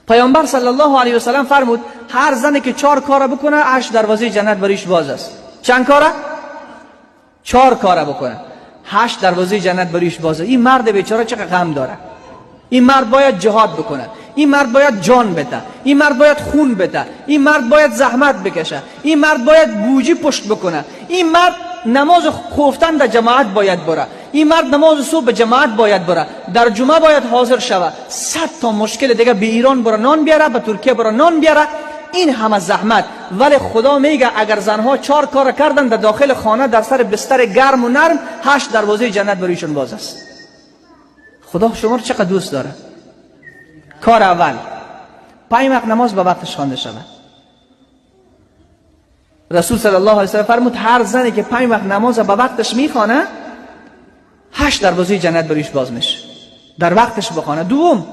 پیامبر صلی الله علیه و سلم فرمود هر زنی که 4 کار بکنه 8 دروازه جنت برایش باز است. چند کاره؟ 4 کار بکنه 8 دروازه جنت برایش بازه. این مرد بیچاره چقدر غم داره. این مرد باید جهاد بکنه، این مرد باید جان بده، این مرد باید خون بده، این مرد باید زحمت بکشه، این مرد باید بوجی پشت بکنه، این مرد نماز خوفتن در جماعت باید بره، این مرد نماز صبح به جماعت باید بره، در جمعه باید حاضر شوه. 100 تا مشکل دیگه به ایران بره نان بیاره، به ترکیه بره نان بیاره، این همه زحمت. ولی خدا میگه اگر زنها 4 کار کردن در داخل خانه در سر بستر گرم و نرم، 8 دروازه جنت برایشون باز است. خدا شما رو چقدر دوست داره. کار اول، 5 وقت نماز به وقتش خوانده شود. رسول صلی الله علیه و سلم فرمود هر زنی که 5 وقت نماز به وقتش میخوانه 8 دروازه جنت برایش باز میشه، در وقتش بخوانه. دوم،